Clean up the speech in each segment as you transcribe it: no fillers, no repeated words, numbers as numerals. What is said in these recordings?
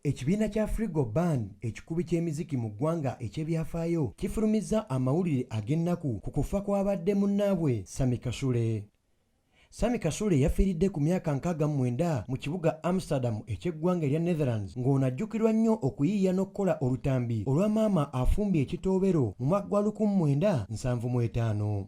Ekibiina kya Afrigo Band, ekikubi ky'emiziki mu ggwanga eky'ebyafaayo, kifulumizza amawulire ag'ennaku ku kufa kw'abadde munnaabwe Sammy Kasule. Sammy Kasule yafiiridde ku myaka 69 mu kibuga Amsterdam eky'eggwanga erya Netherlands, ng'ono ajjukirwa nnyo okuyiiya n'okukola olutambi olwa maama afumbye ekitoobero mu mwaka gwa 1975.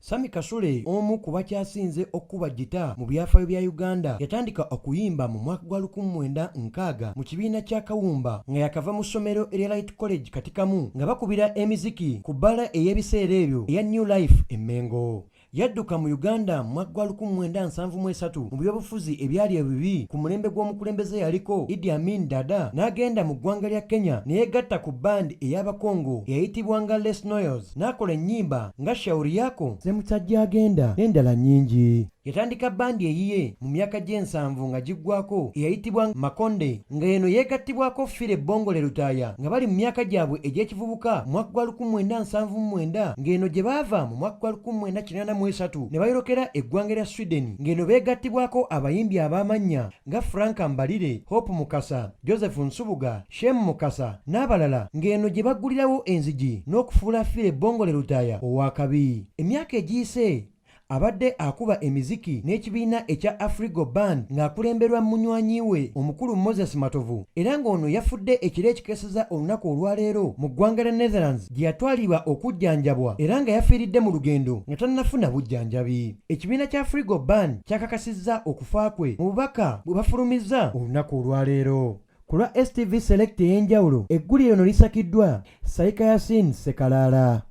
Sammy Kasule, omu ku bakyasinze okukuba ggita mu byafaayo bya Uganda, yatandika okuyimba mu mwaka gwa 1960 mu kibiina kya Kawumba nga yakava mu ssomero erya Light College Katikamu, nga bakubira emiziki ku bbaala ey'ebiseera ebyo eya New Life e Mengo. Yadduka mu Uganda mu mwaka gwa 1973 mu byobufuzi ebyali ebibi ku mulembe gw'omukulembeze yaliko Idi Amin Dada, n'agenda mu ggwanga lya Kenya ne yeegatta ku bbandi ey'Abakongo eyayitibwanga Les Noyos, n'akola ennyimba nga Shauri Yako, Semusajja Agenda n'endala nnyingi. Yatandika bbandi eyiye mu myaka gy'ensanvu nga giggwako eyayitibwa Makonde, nga eno yeegattibwako Philly Bongole Lutaaya nga bali mu myaka gyabwe egy'ekivubuka mu mwaka gwa 1979, ng'eno gye baava mu mwaka gwa 1983 ne bayolekera eggwanga lya Sweden, ng'eno beegattibwako abayimbi ab'amannya nga Frank Mbalire, Hope Mukasa, Joseph Nsubuga, Shem Mukasa n'abalala, ng'eno gye baggulirawo enzigi n'okufuula Philly Bongole Lutaaya ow'akabi. Emyaka egiyise abadde akuba emiziki n'ekibiina ekya Afrigo Band ng'akulemberwa munywanyi we omukulu Moses Matovu, era ng'ono yafudde ekiro ekikeeseza olunaku olwaleero mu ggwanga lya Netherlands gye yatwalibwa okujjanjabwa, era nga yafiiridde mu lugendo nga tannafuna bujjanjabi. Ekibiina kya Afrigo Band kyakakasizza okufa kwe mu bubaka bwe bafulumizza olunaku olwaleero. Ku lwa STV Select ey'enjawulo, eggulire lino lisakiddwa Saika Yasin Sekalaala.